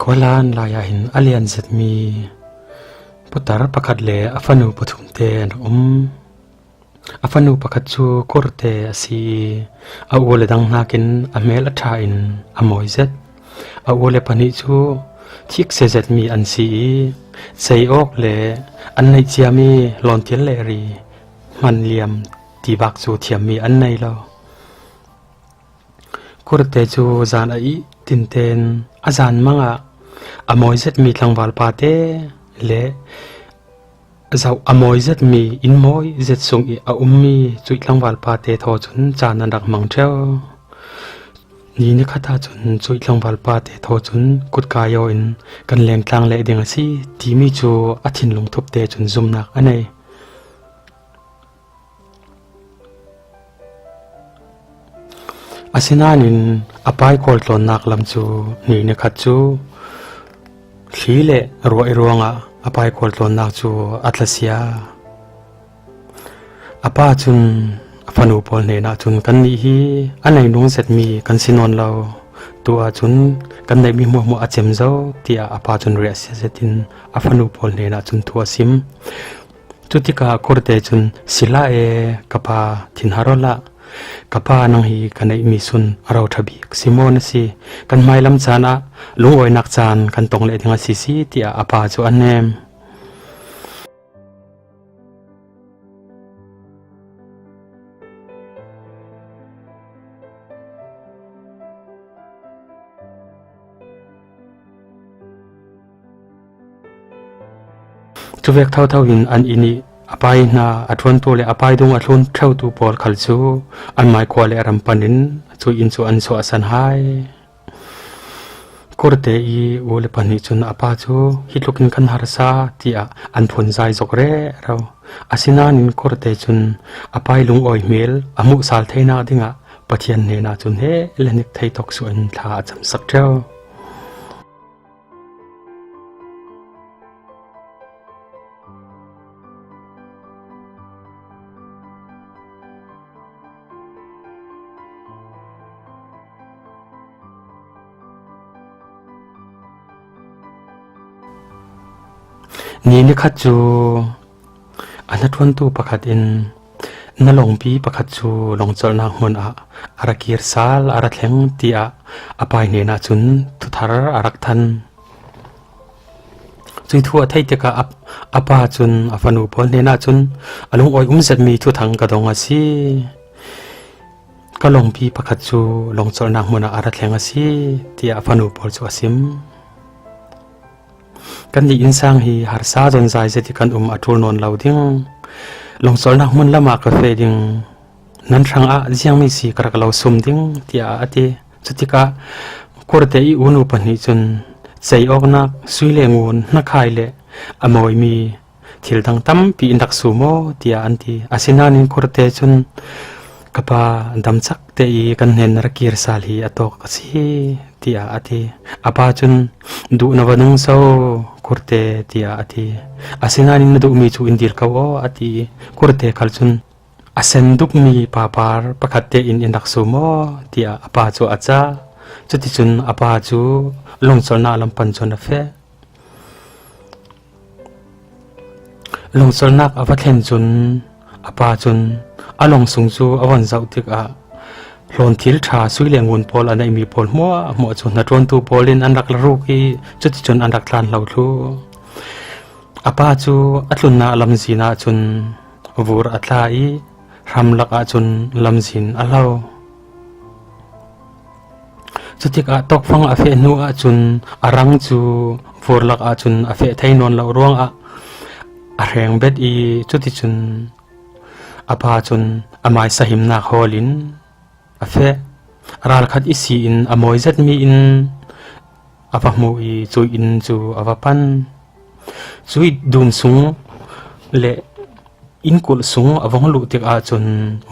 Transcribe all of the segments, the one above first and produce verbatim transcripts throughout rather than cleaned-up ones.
Pualan lai-ah hin a lian zetmi putar pakhat le a fanu pathumte an rak um. A fanu pakhat cu Kurte a si i, a u le dang hnakin a hmel a ṭha in a mawi zet. A u le pahnih cu thik zezetmi an si i, zei awk le an neih ciami lawntil le ri hman liam ti bak cu thiammi an nei lo. Kurte cu zan a ih tinten a zan mangah a mawi zetmi tlangval pate le zoh a mawi zetmi inn mawi zet sung i a ummi cuih tlangval pate thaw cun caan an rak hmang ṭheu. Ni nikhat ahcun cuih tlangval pate thaw cun kutka yaw in kan lengtlang leh ding a si timi cu a thinlung thupte cun zumnak a nei. Asinain a pa i kawltlawnnak lam cu ni nikhat cu thli le ruah i ruangah a pa i kawltlawnnak cu a tlasia. A pa cun a fanu pawl hnenah cun, "Kannih hi a nei nung zetmi kan si nawn lo. Tu ahcun kan neihmi hmuahhmuah a cem zo," tiah a pa cun riahsia zetin a fanu pawl hnenah cun thu a sim. Cutikah Kurte cun, "Sila e, ka pa, thinhar awla, ka pa, nang hi ka neihmi sun a ro ṭha bik si maw na si? Kan hmailam caan ah lungawinak caan kan tong leh ding a si si," tiah a pa cu a nem. Cuvek thotho in an inn i a pai hna a ṭuantu le a pai dung a tlun ṭheutu pawl khal cu an mai khua le ram panin cuih inn cu an suahsan hai. Kurte i u le pahnih cun a pa cu, "Hi tlukin kan harsa," tiah an phun zai zok rero. Asinain Kurte cun a pai lungawi hmel a hmuhsal theinak dingah Pathian hnenah cun he le nik thei tawk suah in thla a camsak ṭheu. Ni nikhat cu a hnaṭuantu pakhat in, "Na lawngpi pakhat cu lawngcolhnak hmun ah a ra kir sal, a ra thleng," tiah a pai hnenah cun thuthar a rak than. Cuih thu a theih tikah a, a pa cun a fanu pawl hnenah cun, "A lungawi um zetmi thuthang ka dong a si. Ka lawngpi pakhat cu lawngcolhnak hmun ah a ra thleng a si," tiah a fanu pawl cu a sim. "Kannih innsang hi harsa zonzai zet i kan um a ṭul nawn lo ding. Lawngcolhnak hmun lamah ka feh ding. Nan hrangah ziangmi si ka rak lo sum ding," tiah a ti. Cutikah Kurte i unu pahnih cun, "Cei awknak, sui le ngun, hnakhai le a mawimi thil dang tampi in rak sum aw," tiah an ti. Asinain Kurte cun, "Ka pa, damcak te i kan hnen na ra kir sal hi a tawk a si," tiah a ti. A pa cun, "Duh na va nung so, Kurte," tiah a ti. Asinain, "Na duhmi cu in dil ko aw," a ti. Kurte khal cun, "A sen dukmi papar pakhat tein in rak sum aw," tiah a pa cu a cah. Cuticun a pa cu lawngcolhnak lam pan cun a feh. Lawngcolhnak a va thlen cun a pa cun a lawng sung cu a von zoh tikah hlawnthil ṭha sui le ngun pawl a neihmi pawl hmuahhmuah cu hnaṭuantu pawl in an rak la ruk i cuticun an rak tlanhlo thlu. A pa cu a tlunnak lamzin ahcun vur a tla i hramlak ahcun lamzin a hlo. Cutikah tawkfang a feh hnu ahcun a rang cu vurlak ahcun a feh thei nawn lo ruangah a hreng bet i cuticun a pa cun amai sahimnak hawl in a feh. Ralkhat i si in a mawi zetmi in a va hmuh i cuih inn cu a va pan. Cuih dum sung le innkulh sung a vong luh tik ahcun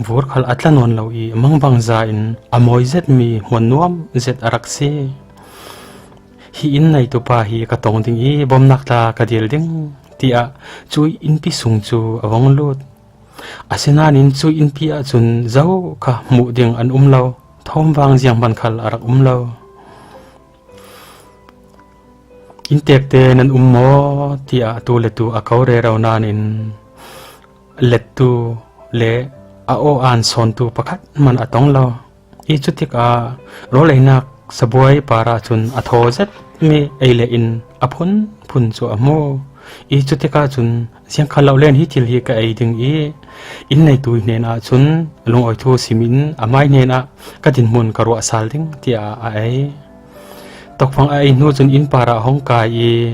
vur khal a tla nawn lo i mangbangza in a mawi zetmi hmuan nuam zet a rak si. "Hi inn neitu pa hi ka tong ding i bawmhnak tla ka dil ding," tiah cuih innpi sung cu a vong lut. Asinain cuih innpi ahcun zo kha hmuh ding an um lo, thawmvang zianghman khal a rak um lo. "Inntekte nan um maw?" tiah tu le tu a ko rero nain lettu le a aw an sawntu pakhat hman a tong lo. Ih cutikah rawl einak sabuai parah cun a thaw zetmi ei le inn a phunphun cu a hmu. Ih cutikah cun, "Ziangkhat lo len hi thil hi ka ei ding ih inn neitu hnenah cun lungawi thu simin amai hnenah ka dinhmun ka ruah sal ding," tiah a ei. Tokfang a ei hnu cun inn parah a hong kai ih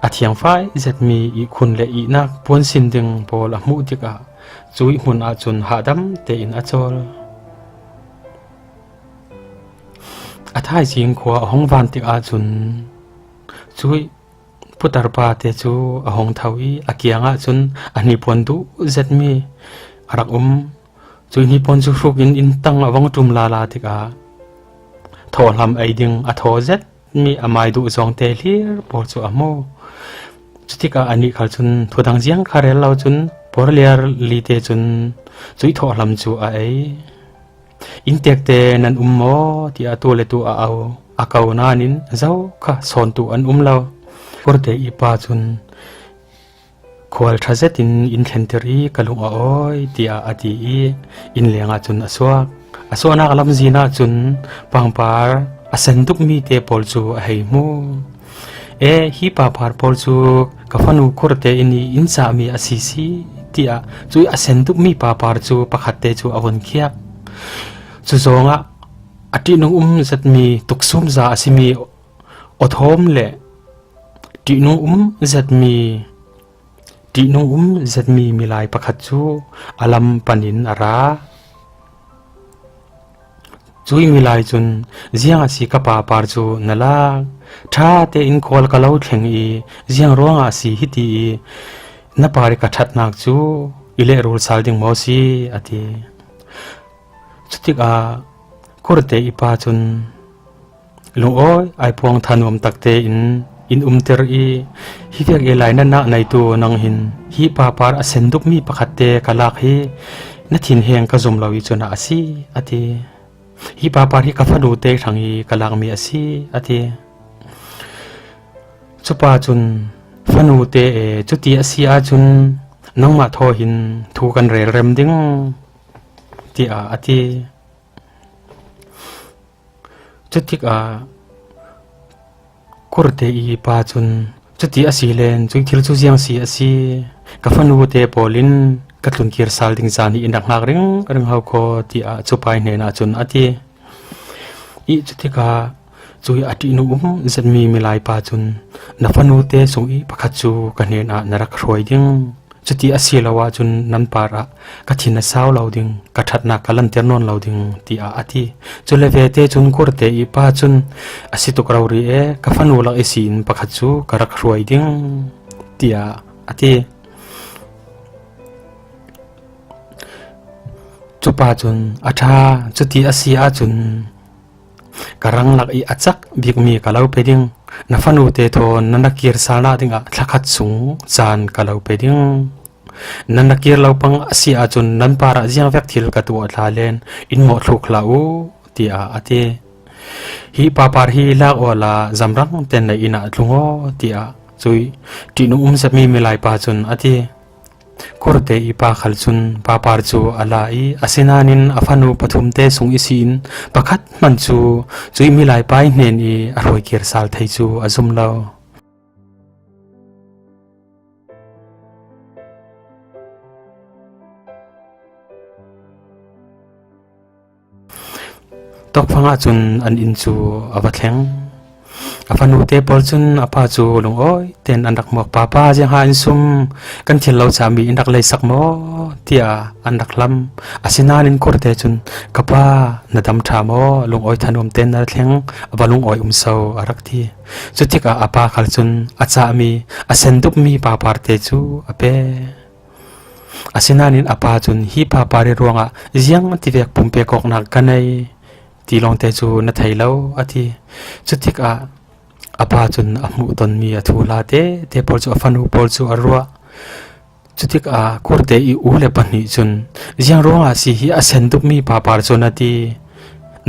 a thiangfai zetmi ihkhun le ihnak puansin ding pawl a hmuh tikah cuih hmun ahcun hahdam tein a cawl. A thaizing khua a hong van tikah cun cuih putarpa te cu a hong tho ih a kiangah cun a hnipuan duh zetmi a rak um. Cuih hnipuan cu hrukin inn tang a vong ṭum lala tikah thawhhlam ei ding a thaw zetmi a mai duh zawngte hlir pawl cu a hmu. Cutikah anih khal cun thudang ziang kha rel lo cun porliar li te cun cuih thawhhlam cu a ei. "Inntekte nan um maw?" tiah tu le tu a au a ko nain zo kha sawntu an um lo. Kurte ih pa cun khual ṭha zetin inn thlentir ih, "Ka lung a awi," tiah a ti ih inn lengah cun a suak. A suahnak lamzin ahcun pangpar a sen dukmi te pawl cu a hei hmu. "E, hi papar pawl cu ka fanu Kurte inn ih in cahmi a si si," tiah cuih a sen dukmi papar cu pakhat te cu a vun khiak. Cu zawngah a ṭihnung um zetmi tuksumza a simi awthawm le ṭihnung um zetmi ṭihnung um zetmi milai pakhat cu a lam panin a ra. Cuih milai cun, "Ziang a si ka papar cu na lak? Ṭha tein khual ka lo thleng ih ziang ruangah a si hiti ih na par ih ka ṭhatnak cu i lehrul sal ding maw si?" a ti. Cutikah Kurte ih pa cun, "Lungawi aipuang thanuam takte in in umter ih, hi vek i lainatnak neitu nang hin hi papar a sen dukmi pakhat te ka lak hi na thinheng ka zum lo ih cun a si," a ti. "Hi papar hi ka fanu te hrang ih ka lakmi a si," a ti. Cupa cun, "Fanu te e, cuti a si ahcun nangmah thaw hin thu kan relrem ding," tiah a ti. Cutikah Kurte ih pa cun, "Cuti a si len, cuih thil cu ziang si a si? Ka fanu te pawl in ka tlun kir sal ding caan hi in rak hngak ringring ho kho," tiah cupa ih hnenah cun a ti. Ih cutikah cuih a ṭihnung um zetmi milai pa cun, "Na fanu te sung ih pakhat cu ka hnenah na rak hruai ding. Cuti a si lo ahcun nan parah ka thin a sau lo ding, ka ṭhatnak ka lanter nawn lo ding," tiah a ti. Cule vete cun Kurte ih pa cun, "A si tuk rori e, ka fanu lak ihsin pakhat cu ka rak hruai ding," tiah a ti. Cupa cun, "A ṭha, cuti a si ahcun ka ranglak ih a cak bikmi ka lo pe ding. Na fanu te thawn nan rak kir salnak dingah thlakhat sung caan ka lo pe ding. Nan rak kir lo pang a si ahcun nan parah ziangvek thil ka tuah hla len in mawhthluk hlah u," tiah a ti. "Hi papar hi lak awla zamrang ten na inn ah tlung aw," tiah cuih ṭihnung um zetmi milai pa cun a ti. Kurte ih pa khal cun papar cu a la ih, asinain a fanu pathum te sung ihsin pakhat hmanh cu cuih milai pa ih hnen ih a hruai kir sal thei cu a zum lo. Tawkfang ahcun an inn cu a va thleng. A fanu te pawl cun a pa cu lungawi ten an rak muak, "Papa, ziangha in sum kan thil lo cami in rak leisak maw?" tiah an rak hlam. Asinain Kurte cun, "Ka pa, na dam ṭha maw? Lungawi thanuam ten na thleng, a va lungawi um so," a rak ti. Cutikah a pa khal cun a cahmi a sen dukmi papar te cu a pe. Asinain a pa cun, "Hi papar ih ruangah ziang tivek pumpek awknak ka nei ti lawngte cu na thei lo," a ti. Cutikah a pa cun a hmuhtonmi a thuhla tete pawl cu a fanu pawl cu a ruah. Cutikah Kurte ih u le pahnih cun, "Ziang ruangah a si hi a sen dukmi papar cu na ti?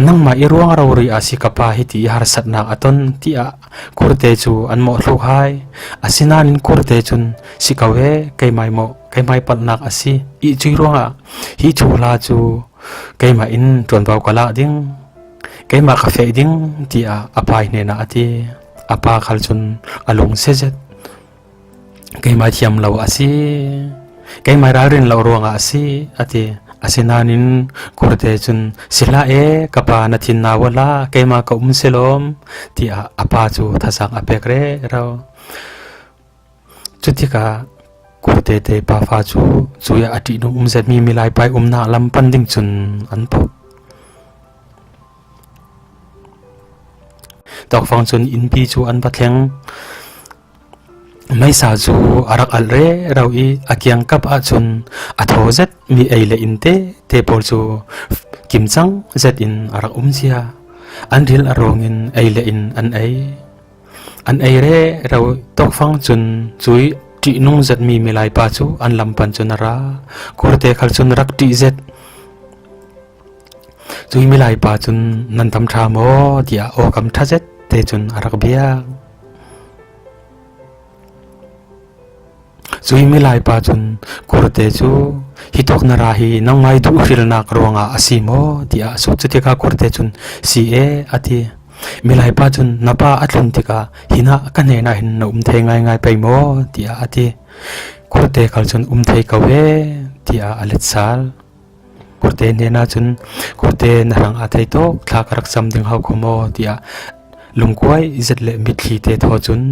Nangmah i ruang rori a si ka pa hi ti i harsatnak a ton, tiah kurte cu an mawh hluk hai. Asinain kurte cun, si ko e, keimai mawh, keimai palhnak a si. I cuih ruangah hi cu hla cu keimah in ṭuanvo ka lak ding, keimah ka feh ding, tiah a pa hnenah a ti. A pa khal cun a lung siazet. Keimai thiam lo a si, keimai ralrin lo ruangah a si, a ti. Asinain kurte cun, si hlah e, ka pa na thin na wala, keimah ka um si lawm, tiah a pa cu thazaang a pek rero. Cutikah kurte te pa fa cu cuih a ṭihnung um zetmi milai pa i umnak lam pan ding cun an pok. Tawkfang cun innpi cu an va thleng. Meisa cu a rak alh rero i a kiangkap ahcun a thaw zetmi ei le in te te pawl cu kim cang zet in a rak um cia. An ril a ruangin ei le in an ei. An ei rero. Tawkfang cun cuih ṭihnung zetmi milai pa cu an lam pan cun a ra. Kurte khal cun rak ṭih zet. Cuih milai pa cun nan tam ṭha maw, tiah awkam ṭha zet te cun a rak biak. Cuih milai pa cun kurte cu, hi tawk na ra hi nangmai duh hrilnak ruangah a si maw, tiah a sut. Cutikah kurte cun, si e, a ti. Milai pa cun, na pa a tlun tikah hinah ka hnenah hin na um thei ngaingai pei maw, tiah a ti. Kurte khal cun, um thei ko e, tiah a let sal. Kurte hnenah cun, kurte na hrang a thei tawk thla ka rak cam ding hau kho maw, tiah lungkuai zet le mitthli te thaw cun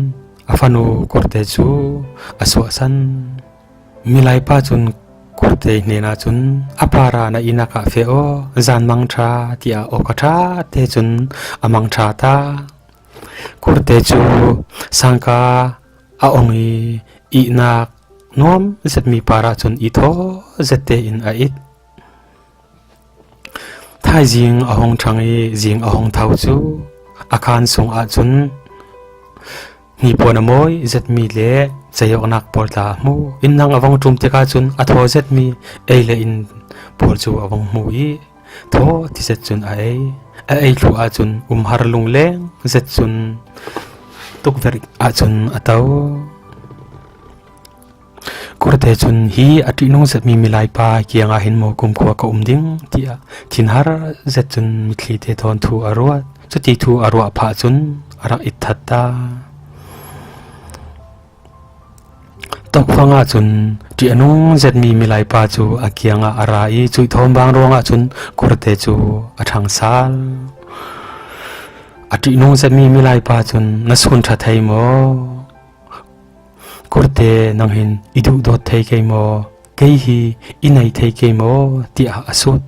a fanu kurte cu a suahsan. Milai pa cun kurte hnenah cun, a para na inak ah feh aw, zan mang ṭha, tiah awka ṭha te cun a mang ṭha ta. Kurte cu sangka a ong i ihnak nuam zetmi parah cun i thaw zet tein a it. Thaizing a hung ṭhang i zing a hung tho cu a khan sung ahcun hnipuan a mawi zetmi le ceiawknak pawl tla a hmu. Innang a vung ṭum tikah cun a thaw zetmi ei le in pawl cu a vung hmu i thaw ti zet cun a ei. A ei thluh ahcun umhar lungleng zet cun tukverh ahcun a to. Kurte cun, hi a ṭihnung zetmi milai pa kiangah hin maw kumkhua ka um ding, tiah thinhar zet cun mitthli te thawn thu a ruat. Cuti thu a ruah phah cun a rak itthat ta. Tawkfang ahcun ṭih a nung zetmi milai pa cu a kiangah a ra i cuih thawmbang ruangah cun kurte cu a ṭhang sal. A ṭihnung zetmi milai pa cun, na sun ṭha thei maw? Kurte, nang hin i duhdawt thei kei maw? Kei hi i nei thei kei maw? Tiah a sut.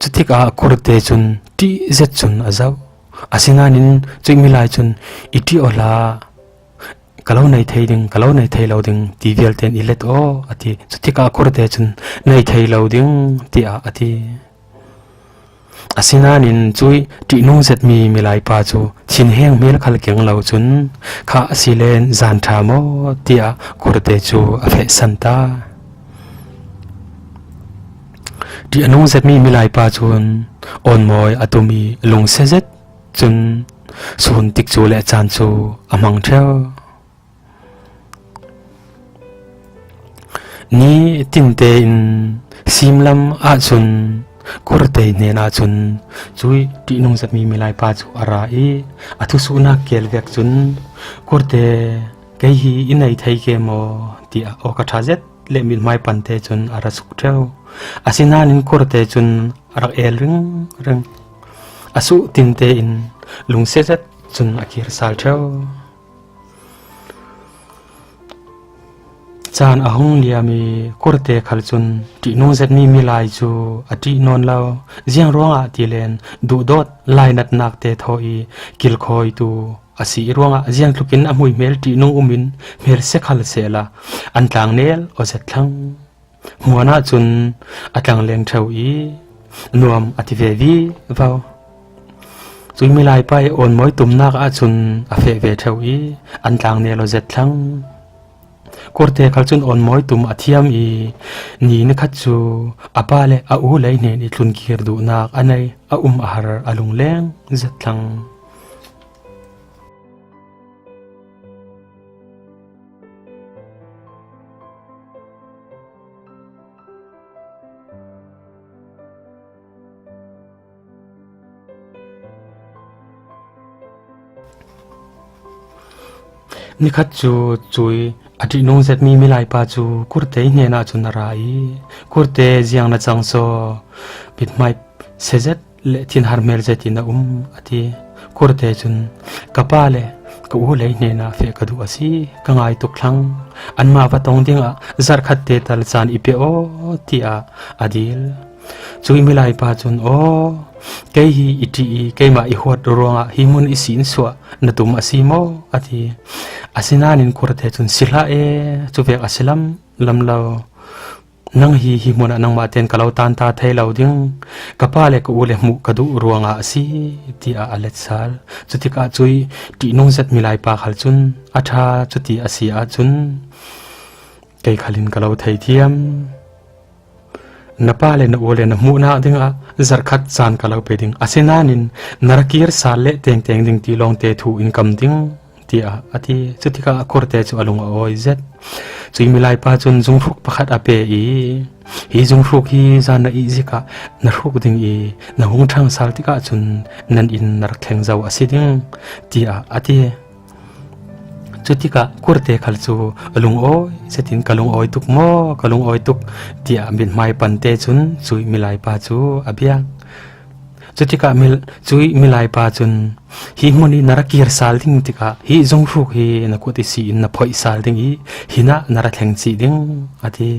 Cutikah kurte cun ṭih zet cun a zoh. Asinain cuih milai cun, i ṭih aw hlah, ka lo nei thei ding, ka lo nei thei lo ding ti vialte in i let aw, a ti. Cutikah kurte cun, nei thei lo ding, tiah a ti. Asinain cuih ṭihnung zetmi milai pa cu thinheng hmel khal keng lo cun, khah a si len zan ṭha maw, tiah kurte cu a fehsan ta. Ṭih a nung zetmi milai pa cun awnmawi a tum i lungsia zet cun sun tikcu le caan cu a hmang ṭheu. Ni tinte in simlam ahcun kurte hnen ahcun cuih ṭihnung zetmi milai pa cu a ra i a thusuhnak kel vek cun, kurte, kei hi i nei thei ke maw, tiah awka ṭha zet le mithmai pante cun a ra suk ṭheu. Asinain kurte cun a rak el ringring. A suh tinte in lungsia zet cun a kir sal ṭheu. Caan a hung liam i kurte khal cun ṭihnung zetmi milai cu a ṭih nawn lo. Ziang ruangah ti len duhdawt lainatnak te thaw i kilkhawitu a si i ruangah ziangtlukin a hmuihmel ṭihnung um in hmel sia khal sehla an tlangnel aw zet thlang. Hmuan ahcun a tlangleng ṭheu i nuam a ti ve vivo. Cuih milai pa i awnmawi tumnak ahcun a feh ve ṭheu i an tlangnel aw zet thlang. Kurte khal cun awnmawi tum a thiam i, ni ni khat cu a pa le a u lei hnen i tlun kir duhnak a nei a um a har a lungleng zet thlang. Nikhat cu cui a ṭihnung zetmi milai pa cu Kurte hnenah cun a ra i, Kurte, ziang na cang saw? Mithmai se zet le thinhar hmel zetin a um, a ti. Kurte cun, ka pa le ka u lei hnenah feh ka duh a si, ka ngai tuk thlang. Anmah va tong dingah zarhkhat te tal caan i pe aw, tiah a dil. Cui milai pa cun, aw, kei hi i ṭih i keimah i huat ruangah hi hmun i sin suah na tum a si maw? A ti. Asinain Kurte cun, si hlah e, cuvek a si lam lam lo. Nang hi hi hmun ah nangmah tein ka lo tanta thei lo ding. Ka pa le ka u le hmuh ka duh ruangah a si, tiah a let sal. Cutikah cui ṭihnung zet milai pa khal cun, a ṭha, cuti a si ahcun kei khal in ka lo thei thiam. Na pa le na u le na hmuhnak dingah zarhkhat caan ka lo pe ding. Asinain na ra kir sal le tengteng ding ti lawngte thu in kam ding, tiah a ti. Cutikah Kurte cu a lung a awi zet. Cui milai pa cun zunghruk pakhat a pe i, hi zunghruk hi zan na ih zik ah na hruk ding i, na hung ṭhang sal tikah cun nan inn na rak thleng zo a si ding, tiah a ti. Cutikah Kurte khal cu a lungawi zetin, ka lungawi tuk maw, ka lungawi tuk, tiah mithmai pante cun cui milai pa cu a biak. Cutikah mil-, cui milai pa cun, hi hmun i na ra kir sal ding tikah hi zunghruk hi na kut i si in na phoih sal ding i, hinah na ra thleng cih ding, a ti.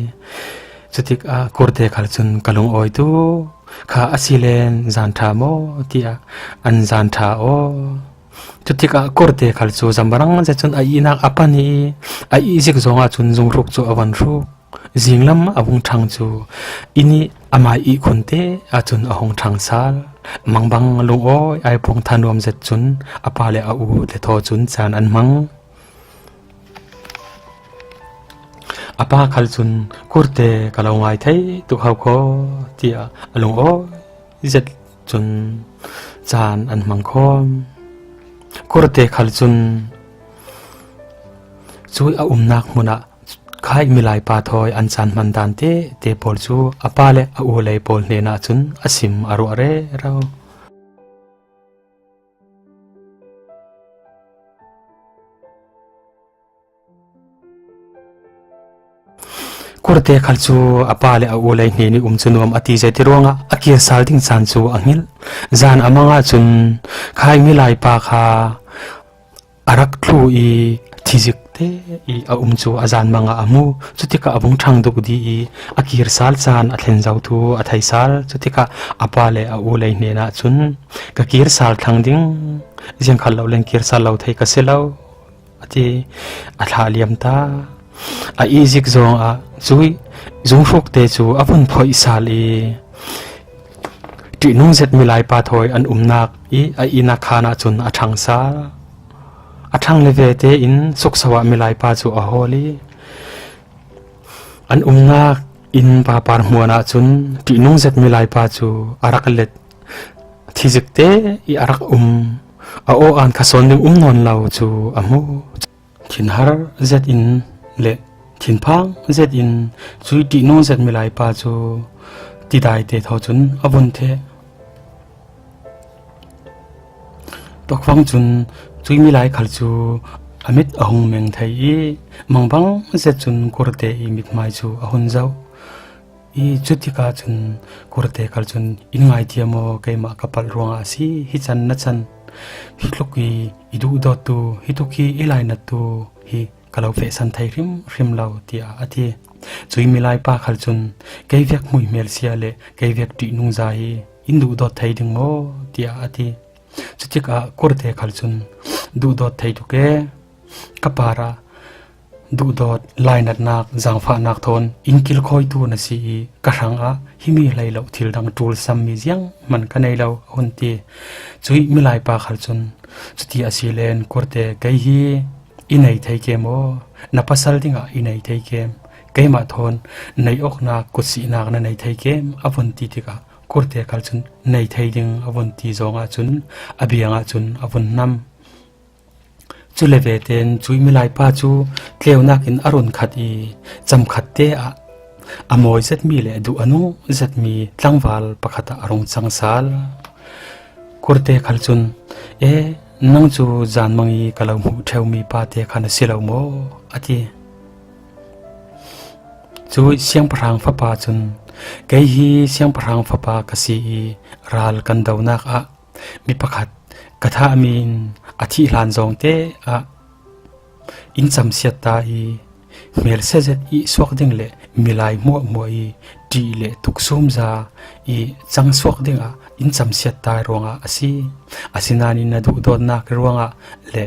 Cutikah Kurte khal cun, ka lungawi tu kha a si len zan ṭha maw, tiah an zan ṭha aw. Cutikah Kurte khal cu zamrang zet cun a ihnak a pan i, a ih zik zongah cun zunghruk cu a van hruk. Zinglam a vung ṭhang cu inn i a mai ihkhun te ahcun a hung ṭhang sal. Mangbang lungawi ai pawng thanuam zet cun a pa le a u le thaw cun caan an hmang. A pa khal cun, Kurte, ka lo ngai thei tuk ho kho, tiah a lungawi zet cun caan an hmang khawm. Kurte khal cun cui a umnak hmun ah khai milai pa thawi an caan hman dan te, te pawl cu a pa le a u lei pawl hnenah cun a sim a ruah rero. Kurte khal cu a pa le a u lei hnen i um cu nuam a ti zet i ruangah a kir sal ding caan cu a hngilh. Zan a mang ahcun khai milai pa kha a rak thlu i thizik te i a um cu a zan mang ah a hmu. Cutikah a vung ṭhang duk dih i a kir sal caan a thlen zo thu a thei sal. Cutikah a pa le a u lei hnenah cun, ka kir sal thlang ding, ziangkhal lo leng kir sal lo thei ka si lo, a ti. A thlah liam ta. A ihzik zongah cui zunghruk te cu a vun phoih sal i, ṭihnung zet milai pa thawi an umnak i a ihnak khaan ahcun a ṭhang sal. A ṭhang le ve tein sukso ah milai pa cu a hawl i, an umnak inn papar hmuan ahcun ṭihnung zet milai pa cu a rak let. Thizik te i a rak um, a aw-aan kha sawn ding um nawn lo cu a hmu. Thinhar zetin le thinphang zetin cui ṭihnung zet milai pa cu tidai te thaw cun a vun theh. Tuakfang cun cui milai khal cu a mit a hung meng thei i, mangbang zet cun Kurte i mithmai cu a hun zoh. I cutikah cun Kurte khal cun, in ngaithiam aw, keimah ka palh ruangah a si, hi can na can, hi tluk i i duhdawttu, hi tuk hi i lainattu hi ka lo fehsan thei hrimhrim lo, tiah a ti. Cui milai pa khal cun, kei vek hmuihmel sia le kei vek ṭihnungza hi in duhdawt thei ding maw? Tiah a ti. Cutikah Kurte khal cun, duhdawt thei tuk e, ka parah duhdawt, lainatnak, zaangfahnak thawn in kilkhawitu na si i ka hrangah himi hlei lo thil dang ṭul sammi zianghman ka nei lo, a hun ti. Cui milai pa khal cun, cuti a si len Kurte, kei hi i nei thei kem aw, na pasal dingah i nei thei kem, keimah thawn neih awknak kutsihnak na nei thei kem, a vun ti tikah kurte khal cun nei thei ding a vun ti zawng ahcun a biang ahcun a vun hnam. Cule veten cuih milai pa cu tleunak in a run khat i, camkhat te ah a mawi zetmi le duh a nung zetmi tlangval pakhat ah a rung cang sal. Kurte khal cun, "E, nang cu zanmang i ka lo hmuh ṭheumi pa te kha na si lo maw?" a ti. Cuih siangpahrang fapa cun, "Kei hi siangpahrang fapa ka si i, ral kan donak ah mi pakhat ka thahmi in a thih hlan zawngte ah in camsiat ta i, hmelsia zet i suak ding le milai hmuahhmuah i ṭih le tuksum za i cang suak dingah in camsiat ta ruangah a si. Asinain na duhdawtnak ruangah le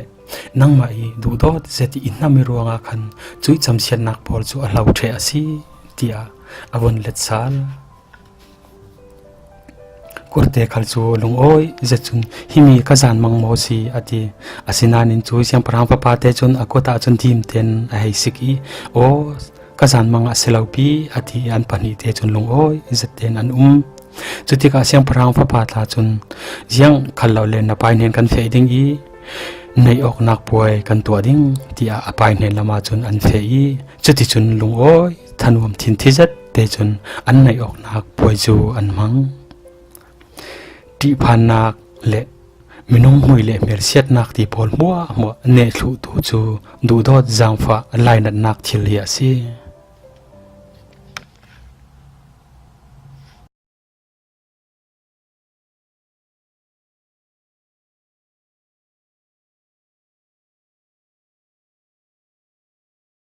nangmah i duhdawt zet i hnam i ruangah khan cuih camsiatnak pawl cu a hlo ṭheh a si," tiah a vun let sal. Kurte khal cu lungawi zet cun, "Himi ka zanmang maw si?" a ti. Asinain cuih siangpahrang fapa te cun a kut ahcun dim ten a hei sik i, "Aw, ka zanmang a si lo pi," a ti i an pahnih te cun lungawi zet ten an um. Cutikah siangpahrang fapa tla cun, "Ziang khal lo le na pai hnen kan feh ding i, neih awknak puai kan tuah ding," tiah a pai hnen lam ahcun an feh i, cuticun lungawi thanuam thinthi zet te cun an neih awknak puai cu an hmang. Ṭihphannak le minung hmui le hmelsiatnak ti pawl hmuahhmuah neh thluhtu cu duhdawt zaangfah lainatnak thil hi a si.